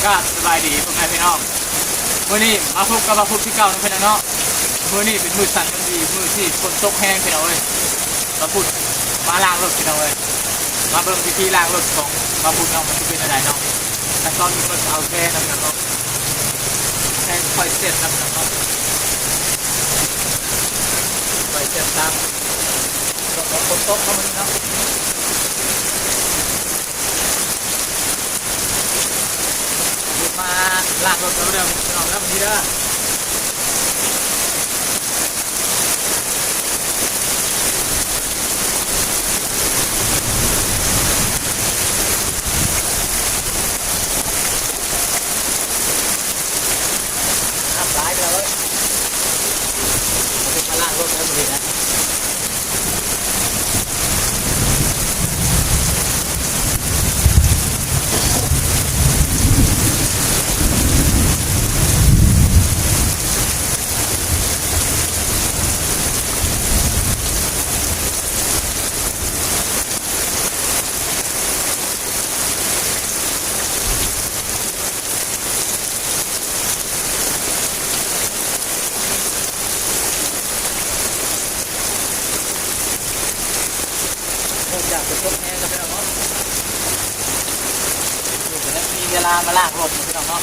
ຄັບ ສະບາຍດີພໍ່ແມ່ພີ່ນ້ອງ ມື້ນີ້ມາພົບກັບບ່າວພຸດຄືເກົ່າເນາະພີ່ນ້ອງເນາະ. ມື້ນີ້ເປັນມື້ສັນວັນດີ ມື້ທີ່ຝົນຕົກແຮງພີ່ນ້ອງເອີຍ. ບ່າວພຸດມາລ້າງລົດພີ່ນ້ອງເອີຍ. ມາເບິ່ງວິທີລ້າງລົດຂອງບ່າວພຸດເນາະ ມັນຊິເປັນແນວໃດເນາະ. ຂັ້ນຕອນນີ້ເພິ່ນເອົາແຊ່ນຳພີ່ນ້ອງເນາະ ແຊ່ຄ່ອຍເຊັດນຳພີ່ນ້ອງເນາະ ຄ່ອຍເຊັດຕາມ ຝົນຕົກເນາະມື້ນີ້ເນາະ. ມາລ້າງລົດກັນເດີພີ່ນ້ອງເດີ ມື້ນີ້ເດີ. ນ້ຳຫຼາຍເດີ ມາລ້າງລົດເດີມື້ນີ້ນະ. ເນື່ອງຈາກຝົນຕົກແຮງເນາະພີ່ນ້ອງເນາະ ກໍໄດ້ມີເວລາມາລ້າງລົດເນາະພີ່ນ້ອງເນາະ.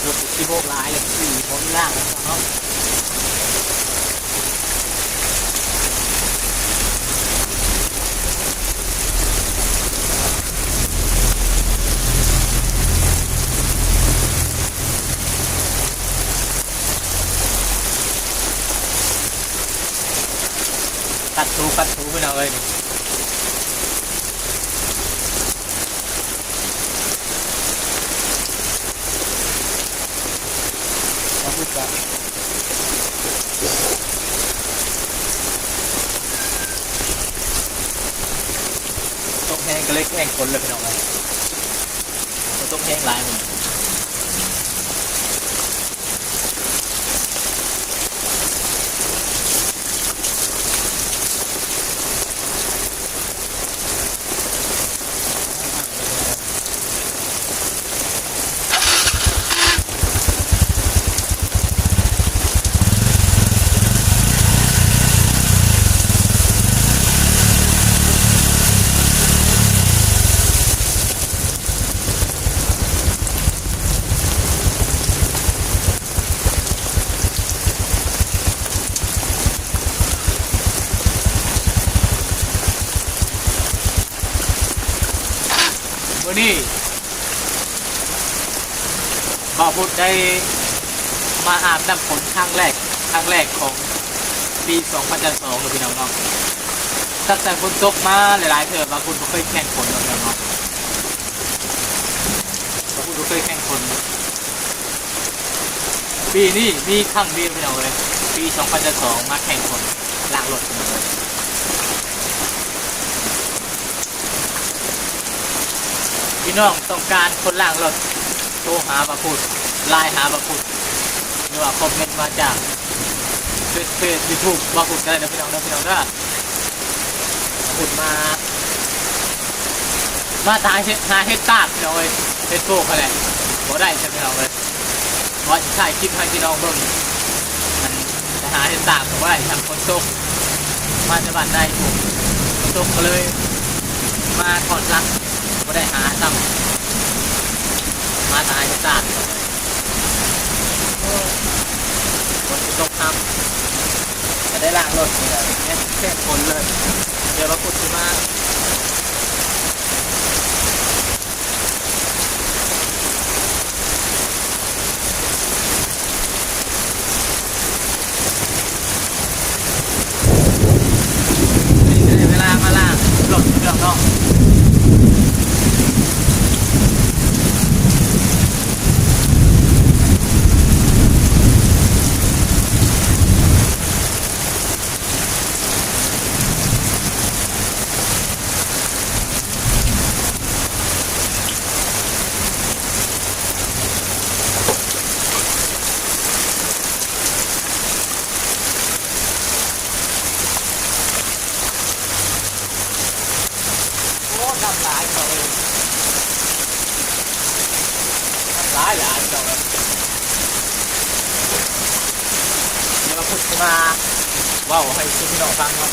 ລົດຊິໂບກຫຼາຍ ຂີ່ບໍ່ມີລ້າງເນາະ. ຄັດຖູ ຄັດຖູ ພີ່ນ້ອງເອີຍ. ຕົກແຮງກໍເລີຍແຂ່ງຝົນເລີຍພີ່ນ້ອງເອີຍ. ຝົນຕົກແຮງຫຼາຍມື້ນີ້. ມື້ນີ້ບ່າວພຸດໄດ້ມາອາບນ້ຳຝົນຄັ້ງແລກ ຄັ້ງແລກຂອງປີສອງພັນຊາວສອງເນາະພີ່ນ້ອງເນາະ. ຕັ້ງແຕ່ຝົນຕົກມາຫຼາຍໆເທື່ອ ບ່າວພຸດບໍ່ເຄີຍແຂ່ງຝົນເນາະພີ່ນ້ອງເນາະ. ບ່າວພຸດບໍ່ເຄີຍແຂ່ງຝົນ. ປີນີ້ມີຄັ້ງດຽວພີ່ນ້ອງເອີຍ ປີສອງພັນຊາວສອງ ມາແຂ່ງຝົນລ້າງລົດພີ່ນ້ອງເອີຍ. ພີ່ນ້ອງຕ້ອງການຄົນລ້າງລົດ ໂທຫາບ່າວພຸດ ໄລນ໌ຫາບ່າວພຸດ ຫຼືວ່າຄອມເມັນມາຈາກເຟສ ເຟສຢູທູບບ່າວພຸດກໍໄດ້ເດີພີ່ນ້ອງເດີ ພີ່ນ້ອງເດີ. ພຸດມາ ມາຫາເຮັດ ຫາເຮັດຕາກພີ່ນ້ອງເອີຍ ເຮັດໂຟກຫັ້ນແຫຼະ ບໍ່ໄດ້ຊັ້ນພີ່ນ້ອງເອີຍ. ວ່າຊິຖ່າຍຄລິບໃຫ້ພີ່ນ້ອງເບິ່ງ ອັນ ໄປຫາເຮັດຕາກກໍບໍ່ໄດ້ ທັງຝົນຕົກ ມາແຕ່ບ້ານໃດພຸ້ນ ຝົນຕົກກໍເລີຍມາທອດຫຼັກ ບໍ່ໄດ້ຫາຊ້ຳ ມາແຕ່ຫາເຮັດຕາກ. ໂອ້ຍ ຝົນຊິຕົກຊ້ຳ ກໍໄດ້ລ້າງລົດນີ້ແຫຼະ ແຫ້ງ ແຫ້ງຝົນເລີຍ. ດຽວບ່າວພຸດຊິມາ ນີ້ກໍໄດ້ເວລາມາລ້າງລົດເນາະ. ເ ດຽວມາພຸດຊິມາເວົ້າໃຫ້ສູ່ພີ່ນ້ອງຟັງເນາະ.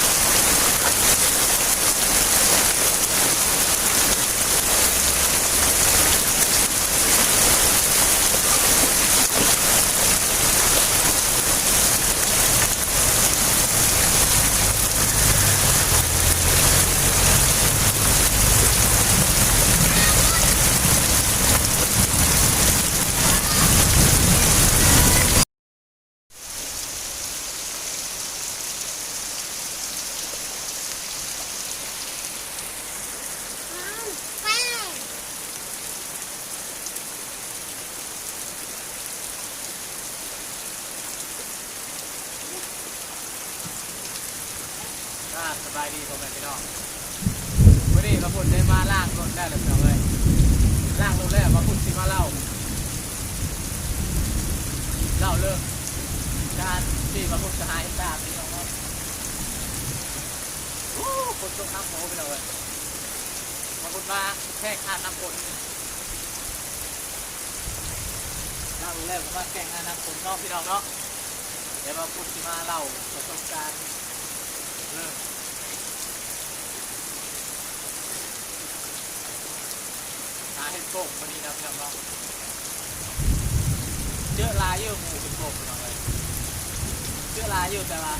ອ່າ ສະບາຍດີພໍ່ແມ່ພີ່ນ້ອງ, ມື້ນີ້ບ່າວພຸດໄດ້ມາລ້າງລົດແລ້ວເດີພີ່ນ້ອງເອີຍ. ລ້າງລົດແລ້ວ ບ່າວພຸດຊິມາເລົ່າ ເລົ່າເລື່ອງການທີ່ບ່າວພຸດຈະຫາເຮັດຕາພີ່ນ້ອງເນາະ. ໂອ້ ຝົນຕົກໜັກໂພດພີ່ນ້ອງເອີຍ, ບ່າວພຸດມາແຂ່ງຫານ້ຳຝົນ. ເລົ່າແລ້ວກໍມາແຂ່ງຫານ້ຳຝົນເນາະພີ່ນ້ອງເນາະ. ດຽວບ່າວພຸດຊິມາເລົ່າປະສົບການເລື່ອງຫາເຫັດໂປກມື້ນີ້ນະພີ່ນ້ອງເນາະ. ເຈີຫຼາຍຢູ່ໝູ່ເຫັດໂປກພີ່ນ້ອງເອີຍ, ເຈີຫຼາຍຢູ່ ແຕ່ວ່າ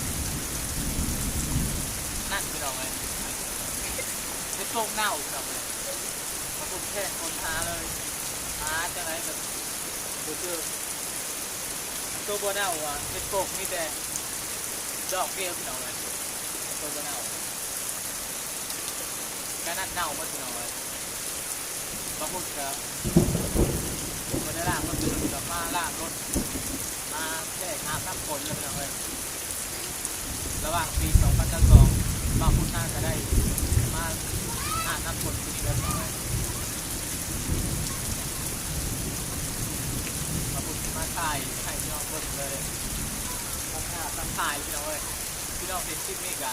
ນັ້ນພີ່ນ້ອງເອີຍ, ເຫັດໂປກເນົ່າພີ່ນ້ອງເອີຍ. ມາຄົ້ນແຄວນຄົ້ນຫາເລີຍ, ຫາຈັ່ງໃດກໍບໍ່ເຈີ. ໂຕບໍ່ເນົ່າອະ ເຫັດໂປກມີແຕ່ດອກດຽວພີ່ນ້ອງເອີຍ, ໂຕບໍ່ເນົ່າ. ກະນັ້ນເນົ່າໝົດພີ່ນ້ອງເອີຍ. ບ່າວພຸດກະບໍ່ໄດ້ລ້າງລົດ, ກະມາລ້າງລົດ ມາແຊ່ອາບນ້ຳຝົນແລ້ວພີ່ນ້ອງເອີຍ. ລະຫວ່າງປີສອງພັນຊາວສອງ ບ່າວພຸດໜ້າຈະໄດ້ມາອາບນ້ຳຝົນຢູ່ນີ້ແລ້ວພີ່ນ້ອງເອີຍ. ບ່າວພຸດຊິມາຖ່າຍໃຫ້ພີ່ນ້ອງເບິ່ງເລີຍ, ທັງອາບທັງຖ່າຍພີ່ນ້ອງເອີຍ. ພີ່ນ້ອງເຫັນຄລິບນີ້ກະ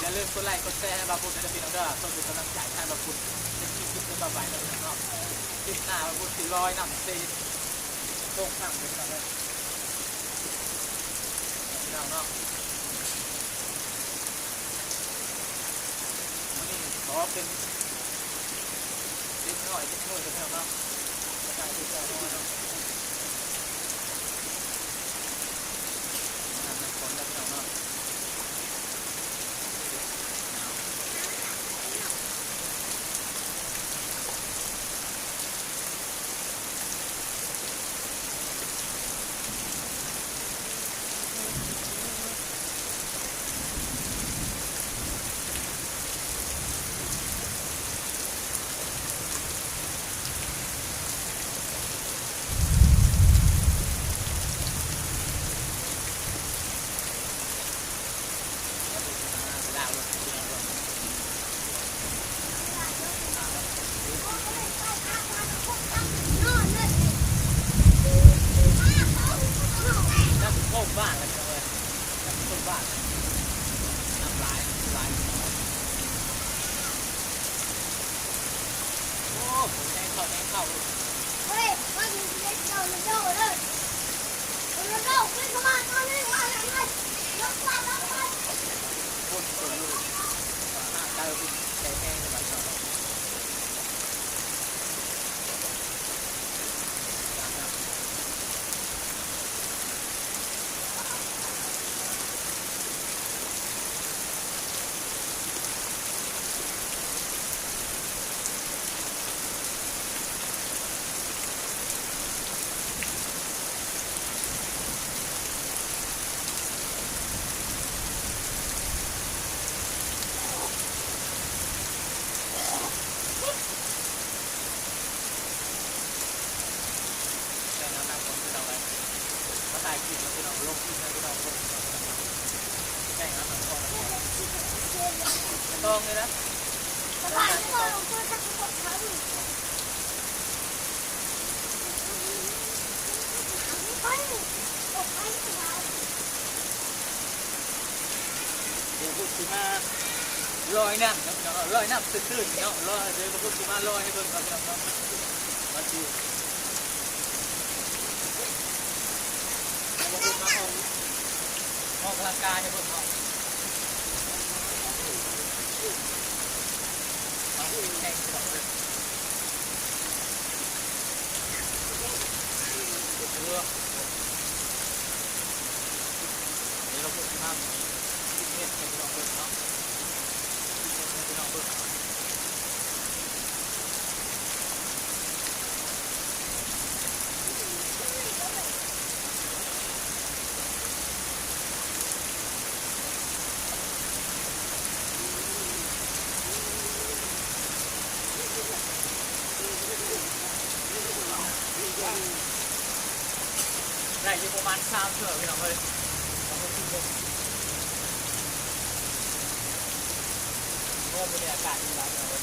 ຢ່າລືມກົດໄລ້ກົດແຊໃຫ້ບ່າວພຸດເດີພີ່ນ້ອງເດີ, ເພື່ອເປັນກຳລັງໃຈໃຫ້ບ່າວພຸດເຮັດຄລິບຕໍ່ໄປເນາະພີ່ນ້ອງເນາະ. ຄລິບໜ້າບ່າວພຸດຊິລອຍນ້ຳເຊໂພງຂ້າມເດີພີ່ນ້ອງເດີ. ພີ່ນ້ອງເນາະ ມື້ນີ້ຂໍເປັນເດັກນ້ອຍຈັກມື້ເດີພີ່ນ້ອງເນາະ. ແຕ່ງໜ້າໜ້າຝົນພີ່ນ້ອງເອີຍ, ມາຖ່າຍຄລິບໃຫ້ພີ່ນ້ອງລົງຄລິບໃຫ້ພີ່ນ້ອງເບິ່ງ. ແຕ່ງໜ້າໜ້າຝົນ ໄປຕ້ອງເລີຍນະ. ດຽວພຸດຊິມາລອຍນ້ຳເນາະພີ່ນ້ອງເນາະ, ລອຍນ້ຳຕື້ໆເນາະ, ລອຍ ດຽວພຸດຊິມາລອຍໃຫ້ເບິ່ງເນາະພີ່ນ້ອງເນາະ, ວ່າຊິ ອອກກຳລັງກາຍໃຫ້ເບິ່ງເນາະ ເອົາແຂງໆ ພີ່ນ້ອງເອີຍ. ເອີ ດຽວເຮົາເບິ່ງມາ ເຮັດໃຫ້ພີ່ນ້ອງເບິ່ງເນາະ ເຮັດໃຫ້ພີ່ນ້ອງເບິ່ງ. ໄດ້ຢູ່ປະມານສາມເທື່ອພີ່ນ້ອງເອີຍ ລອງເບິ່ງ ໂອ້ ມື້ນີ້ອາກາດດີຫຼາຍພີ່ນ້ອງເອີຍ.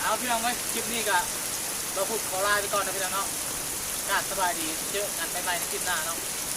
ເອົາ ພີ່ນ້ອງເອີຍ ຄລິບນີ້ກະ ບ່າວພຸດຂໍລາໄປກ່ອນເນາະ ພີ່ນ້ອງເນາະ. ກາບສະບາຍດີ ເຈີກັນໃໝ່ໆ ໃນຄລິບໜ້າເນາະ.